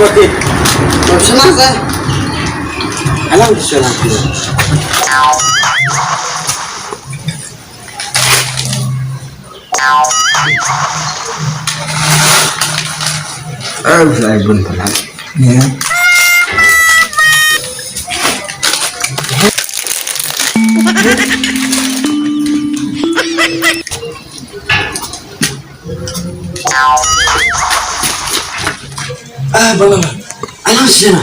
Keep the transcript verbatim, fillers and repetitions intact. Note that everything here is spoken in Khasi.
Okey. Profesional sa. Alang profesional. Ah, saya pun pernah. Ya. Ah, bang, bang, bang. Alang sih na.